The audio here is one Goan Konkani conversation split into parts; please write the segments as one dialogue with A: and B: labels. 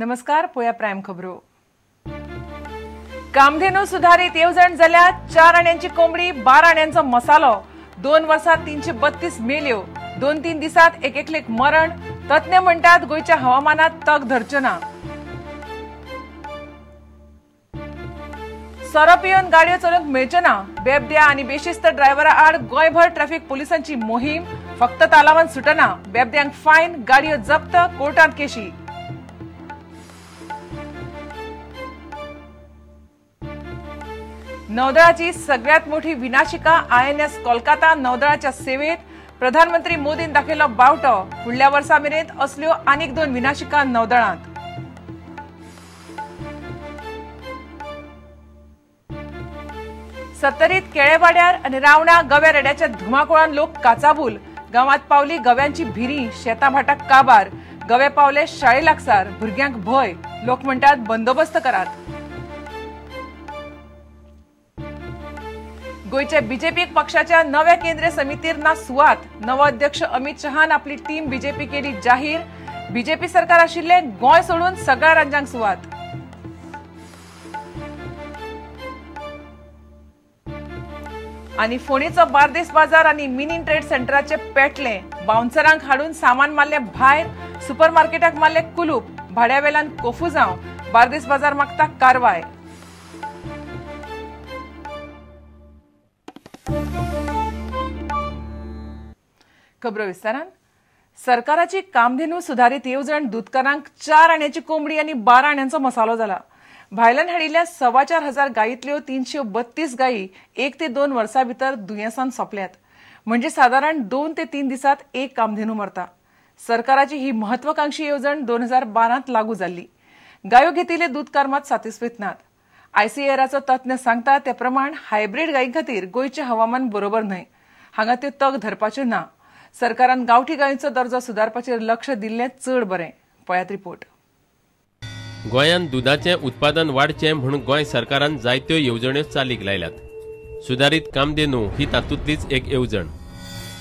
A: नमस्कार, पोया प्रायम खबरो. कामधेनू सुधारित येवजण जाल्यार 4 आण्यांची कोंबडी, 12 आण्यांचो मसालो. 2 वर्सात 332 मेल्यो. 2-3 दिसात एक एकलेक मरण. तज्ञ म्हणटात गोंयच्या हवामानात तग धरच्यो ना. सोरो पिवन गाडयो चलोवंक मेळच्यो ना. बेबद्या आनी बेशिस्त ड्रायव्हरा आड गोंयभर ट्रॅफिक पोलिसांची मोहीम. फक्त तालावान सुटना. बेबद्यांक फायन, गाडयो जप्त, कोर्टांत केशी. नौदळाची सगळ्यात मोठी विनाशिका INS Kolkata नौदळाच्या सेवेत. प्रधानमंत्री मोदीन दाखयलो बावटो. फुडल्या वर्सा मेरेन असल्यो आनीक 2 विनाशिका नौदळांत. सत्तरीत केळेवाड्यार आनी रावणा गव्या रेड्याच्या धुमाकुळान लोक काचाबूल. गांवात पावली गव्यांची भिरी, शेतां भाटाक काबार. गवे पावले शाळे लागसार, भुरग्यांक भंय. लोक म्हणटात बंदोबस्त करात. गोंयच्या बीजेपी पक्षाच्या नव्या केंद्रीय समितीर ना सुवात. नवो अध्यक्ष अमित शहान आपली टीम बीजेपी केली जाहीर. बीजेपी सरकार आशिल्ले गोंय सोडून सगळ्या राज्यांक सुवात. आनी फोंडेचो बार्देस बाजार आनी मिनी ट्रेड सेंटराचे पेटले. बाउन्सरांक हाडून सामान मारले भायर. सुपरमार्केटाक मारले कुलूप. भाड्या वेल्यान कोफुजांव. बार्देस बाजार मागता कारवाय. खबरो विस्तारान. सरकाराची कामधेनू सुधारित येवजण दुदकारांक 4 आण्याची कोंबडी आनी 12 आण्यांचो मसालो जाला. भायल्यान हाडिल्ल्या 4,250 गायींतल्यो 332 गायी 1 ते 2 वर्सां भितर दुयेंसान सोंपल्यात. म्हणजे सादारण 2 ते 3 दिसात एक कामधेनू मरता. सरकाराची ही महत्वाकांक्षी येवजण 2012 लागू जाल्ली. गायो घेतिल्ले दूदकार मात सातिस्फेत नात. आयसीएआराचो तज्ञ सांगता ते प्रमाण हायब्रीड गायी खातीर गोंयचें हवामान बरोबर न्हय. हांगा त्यो तग धरपाच्यो ना. सरकारान गांवठी गायींचो दर्जो सुदारपाचेर लक्ष दिल्लें चड बरें. पळयात रिपोर्ट.
B: गोंयांत दुदाचें उत्पादन वाडचें म्हूण गोंय सरकारान जायत्यो येवजण्यो चालीक लायल्यात. सुदारीत कामधेनू ही तातूंतलीच एक येवजण.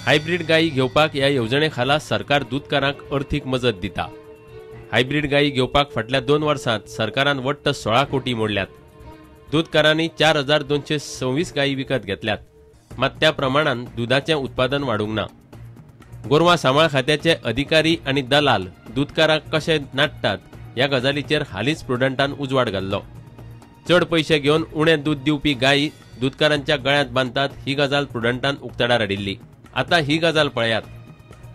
B: हायब्रीड गायी घेवपाक ह्या येवजणे खाला सरकार दुदकारांक अर्थीक मजत दिता. हायब्रीड गायी घेवपाक फाटल्या 2 वर्सांत सरकारान वट्ट 16 कोटी मोडल्यात. दुदकारांनी 4,226 गायी विकत घेतल्यात. मात त्या प्रमाणान दुदाचें उत्पादन वाडूंक ना. गोरवां सांबाळ खात्याचे अधिकारी आनी दलाल दुदकारांक कशे नाडटात ह्या गजालीचेर हालींच प्रुडंटान उजवाड घाल्लो. चड पयशे घेवन उणें दूद दिवपी गायी दुदकारांच्या गळ्यांत बांदतात ही गजाल प्रुडंटान उक्ताडार हाडिल्ली. आतां ही गजाल पळयात.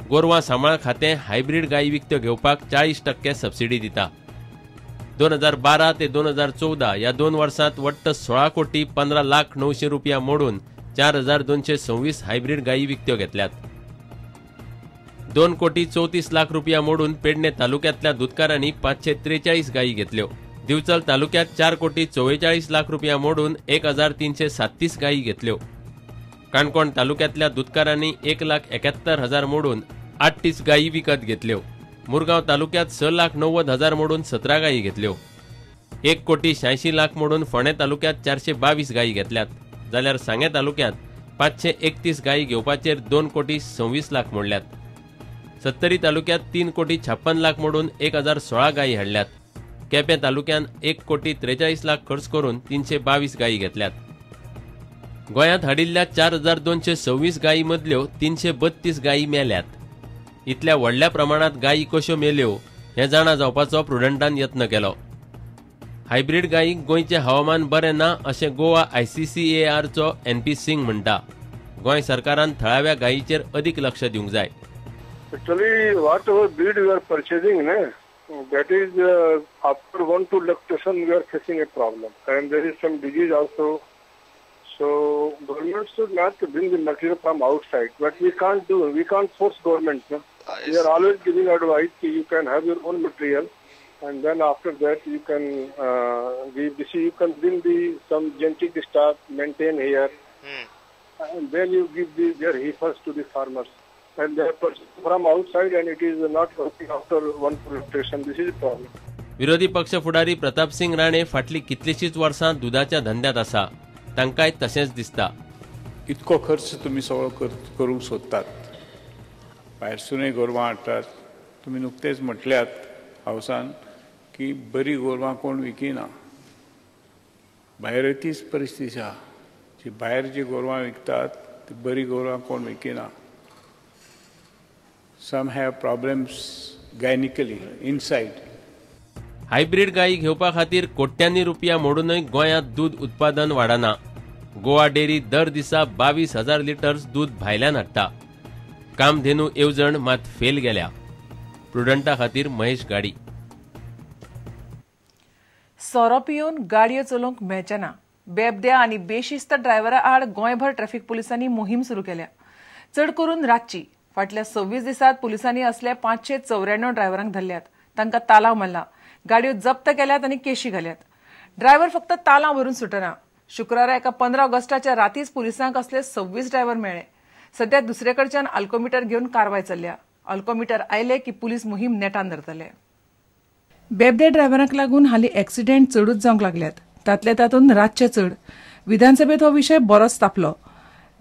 B: गोरवां सांबाळ खातें हायब्रीड गायी विकत्यो घेवपाक 40% सबसिडी दिता. 2012 ते 2014 ह्या 2 वर्सांत वट्ट 16 कोटी 15 लाख 900 रुपया मोडून 4,226 हायब्रीड गायी विकत्यो घेतल्यात. 2 कोटी 34 लाख रुपया मोडून पेडणे तालुक्यांतल्या दुदकारांनी 543 गायी घेतल्यो. दिवचल तालुक्यात 4 कोटी 44 लाख रुपया मोडून 1,337 गायी घेतल्यो. काणकोण तालुक्यांतल्या दुदकारांनी 1,71,000 मोडून 38 गायी विकत घेतल्यो. मुरगांव तालुक्यात 6,90,000 मोडून 17 गायी घेतल्यो. 1 कोटी 86 लाख मोडून फोंडें तालुक्यात 422 गायी घेतल्यात. जाल्यार सांगें तालुक्यात 531 गायी घेवपाचेर 2 कोटी 26 लाख मोडल्यात. सत्तरी तालुक्यात 3 कोटी 56 लाख मोडून 1,016 गायी हाडल्यात. केपें तालुक्यान 1 कोटी 43 लाख खर्च करून 322 गायी घेतल्यात. गोंयांत हाडिल्ल्या 4,226 गायी मदल्यो 332 गायी मेल्यात. इतल्या व्हडल्या प्रमाणांत गायी कश्यो मेल्यो हें जाणा जावपाचो प्रुडंटान यत्न केलो. हायब्रीड गायींक गोंयचें हवामान बरें ना अशें गोवा ICCARचो NP Singh म्हणटा. गोंय सरकारान थळाव्या गायीचेर अदीक लक्ष दिवंक जाय.
C: Actually, whatever breed we are purchasing, ne, that is after 1-2 lactation we are facing a problem, and there is some disease also. So government should not bring the material from outside, but we can't do, we can't force government. No? We are always giving advice that you can have your own material, and then after that you can give this, you can bring the some genetic stock maintain here, and then you give the their heifers to the farmers. And they are from outside and it is not working after one rotation. This is a problem.
B: विरोधी पक्ष फुडारी प्रतापसिंग राणे फाटली कितलीशीच वर्सां दुदाच्या धंद्यात आसा. तांकांय तशेंच दिसता.
D: इतको खर्च तुमी सगळो करूंक सोदतात. भायरसूनय गोरवां हाडटात. तुमी नुकतेच म्हटल्यात हावसान की बरी गोरवां कोण विकिना. भायर तीच परिस्थिती आसा. जी भायर जी गोरवां विकतात ती बरी गोरवां कोण विकिना. Some have problems gynaecally inside.
B: Hybrid गायी घेवपा खातीर कोट्यांनी रुपया मोडूनय गोंयांत दूद उत्पादन वाडना. गोवा डेअरी दर दिसा 22,000 लिटर्स दूद भायल्यान हाडटा. कामधेनू येवजण मात फेल गेल्या. प्रुडंटा खातीर महेश गाडी.
A: सोरो पिवन गाडयो चलोवंक मेळचे ना. बेबद्या आनी बेशिस्त ड्रायव्हरा आड गोंयभर ट्रॅफिक पुलिसांनी मोहीम सुरू केल्या, चड करून रातची. फाटल्या 26 दिसांत पुलिसांनी असले 594 ड्रायव्हरांक धरल्यात. तांकां तालांव मारला, गाडयो जप्त केल्यात आनी केशी घाल्यात. ड्रायव्हर फक्त तालांव भरून सुटना. शुक्रारा एका 15 ऑगस्टाच्या रातीच पुलिसांक असले 26 ड्रायव्हर मेळ्ळे. सध्या दुसरे कडच्यान अल्कोमिटर घेवन कारवाय चल्ल्या. अल्कोमिटर आयले की पुलीस मोहीम नेटान धरतले. बेबदे ड्रायव्हरांक लागून हालीं एक्सिडेंट चडूच जावंक लागल्यात, तांतले तातूंत रातचे चड. विधानसभेत हो विशय बरोच तापलो.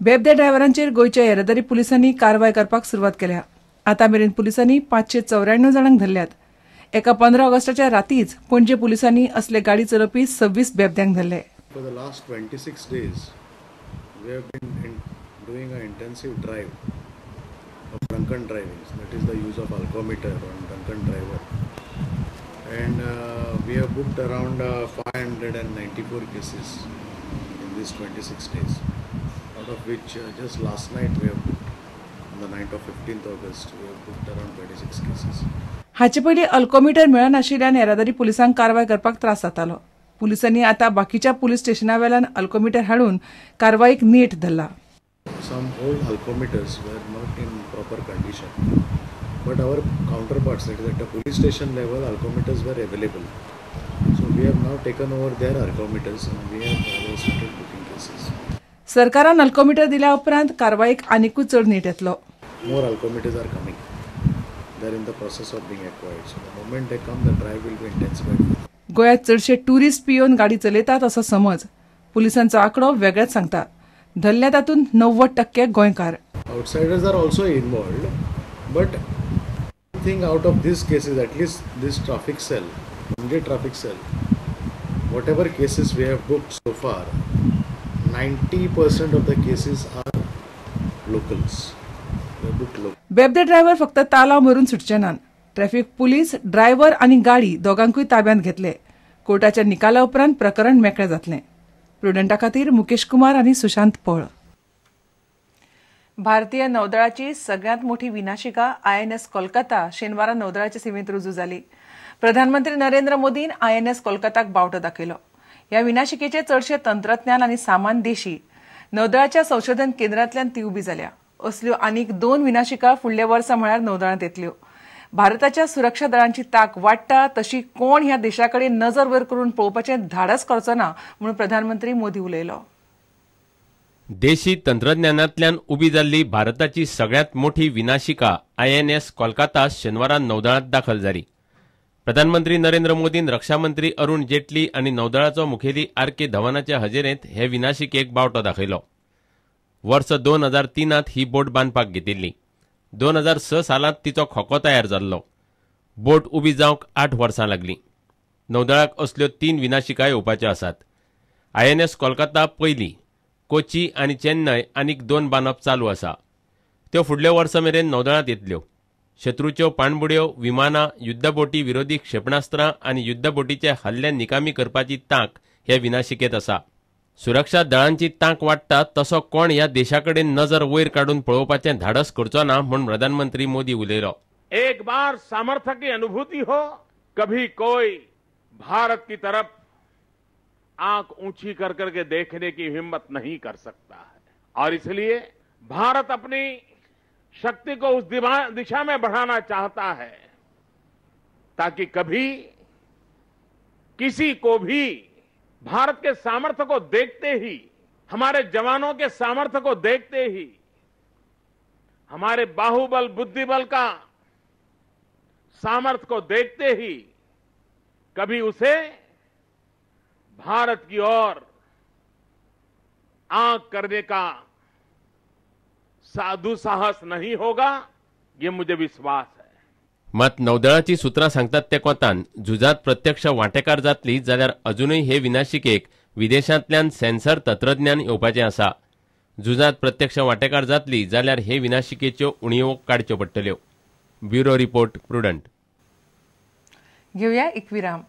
A: बेबदे ड्रायव्हरांचेर गोंयच्या येरादारी पुलिसांनी कारवाय करपाक सुरवात केल्या. आतां मेरेन पुलिसांनी 594 जाणांक धरल्यात. एका 15 ऑगस्टाच्या रातीच पणजे पुलिसांनी असले गाडी चलोवपी 26 बेबद्यांक धरले.
E: For the last 26 days, we have been doing an intensive drive of drunken driving. That is the use of alcometer on drunken driver. And we have booked around 594 cases in these 26 days, out of which just last night we have booked, on the night of 15th August, we have booked around 26 cases.
A: हाचे पयलीं अल्कोमिटर मेळनाशिल्ल्यान येरादारी पुलिसांक कारवाय करपाक त्रास जातालो. पुलिसांनी आतां बाकीच्या पुलीस स्टेशना वेल्यान अल्कोमिटर हाडून कारवाईक नेट धरला.
E: Some old alcometers were not in proper condition, but our counterparts, that is at the police station level, alcometers were available. So we have now taken over their alcometers and we have started booking cases.
A: सरकारान अल्कोमिटर दिल्या उपरांत कारवाईक आनिकूय चड नेट येतलो.
E: More alcometers are coming. They are in the process of being acquired. So the moment they come, the drive will be intensified.
A: गोंयांत चडशे टुरिस्ट पियोवन गाडी चलयतात असो समज. पुलिसांचो आंकडो वेगळेच सांगता. धरल्या तातूंत 90% गोंयकार.
E: Outsiders are also involved, but think out of these cases, at least this traffic cell, Panaji traffic cell, whatever cases we have booked so far, 90% of the cases are locals. We have booked locals.
A: बेबदे driver फक्त तालांव भरून सुटचे नात. ट्रॅफिक पुलीस ड्रायव्हर आनी गाडी दोगांकूय ताब्यांत घेतले. कोर्टाच्या निकाला उपरांत प्रकरण मेकळें जातलें. प्रुडंटा खातीर मुकेश कुमार आनी सुशांत पळ. भारतीय नौदळाची सगळ्यांत मोठी विनाशिका INS Kolkata शेनवारा नौदळाच्या सेवेंत रुजू जाली. प्रधानमंत्री नरेंद्र मोदीन INS कोलकाताक बावटो दाखयलो. ह्या विनाशिकेचे चडशे तंत्रज्ञान आनी सामान देशी. नौदळाच्या संशोधन केंद्रांतल्यान ती उबी जाल्या. असल्यो आनीक 2 विनाशिका फुडल्या वर्सा म्हळ्यार नौदळांत येतल्यो. भारताच्या सुरक्षा दळांची ताक वाडटा तशी कोण ह्या देशा कडेन नजर वयर करून पळोवपाचें धाडस करचो ना म्हणून प्रधानमंत्री मोदी उलयलो.
B: देशी तंत्रज्ञानांतल्यान उबी जाल्ली भारताची सगळ्यांत मोठी विनाशिका INS Kolkata शेनवारा नौदळांत दाखल जाली. प्रधानमंत्री नरेंद्र मोदीन रक्षामंत्री अरुण जेटली आनी नौदळाचो मुखेली RK धवनाच्या हजेरेंत हे विनाशिकेक बावटो दाखयलो. वर्स 2003 ही बोट बांदपाक घेतिल्ली. 2006 सालांत तिचो खोको तयार जाल्लो. बोट उबी जावंक 8 वर्सां लागलीं. नौदळाक असल्यो 3 विनाशिका येवपाच्यो आसात. INS Kolkata पयली, कोची आनी चेन्नय आनीक 2 बांदप चालू आसा. त्यो फुडल्या वर्सा मेरेन नौदळांत येतल्यो. शत्रूच्यो पाणबुड्यो, विमानां, युद्धबोटी विरोधी क्षेपणास्त्रां आनी युद्धबोटीचे हल्ले निकामी करपाची तांक हे विनाशिकेत आसा. सुरक्षा दळांची तांक वाडटा तसो कोण ह्या देशा कडेन नजर वयर काडून पळोवपाचें धाडस करचो ना म्हूण प्रधानमंत्री मोदी उलयलो.
F: एक बार सामर्थ्य की अनुभूति हो, कभी कोई भारत की तरफ आंख ऊंची कर करके देखने की हिम्मत नहीं कर सकता है और इसलिए भारत अपनी शक्ति को उस दिशा में बढ़ाना चाहता है ताकि कभी किसी को भी भारत के सामर्थ्य को देखते ही, हमारे जवानों के सामर्थ्य को देखते ही, हमारे बाहुबल बुद्धिबल का सामर्थ्य को देखते ही कभी उसे भारत की ओर आंख करने का साधु साहस नहीं होगा, ये मुझे विश्वास है.
B: मात नौदळाची सुत्रां सांगतात ते कोतान झुजांत प्रत्यक्ष वांटेकार जातली जाल्यार अजुनूय हे विनाशिकेक विदेशांतल्यान सेन्सर तंत्रज्ञान येवपाचें आसा. झुजांत प्रत्यक्ष वांटेकार जातली जाल्यार हे विनाशिकेच्यो उणीवो काडच्यो पडटल्यो. Bureau report, Prudent.
A: घेवया एक विराम.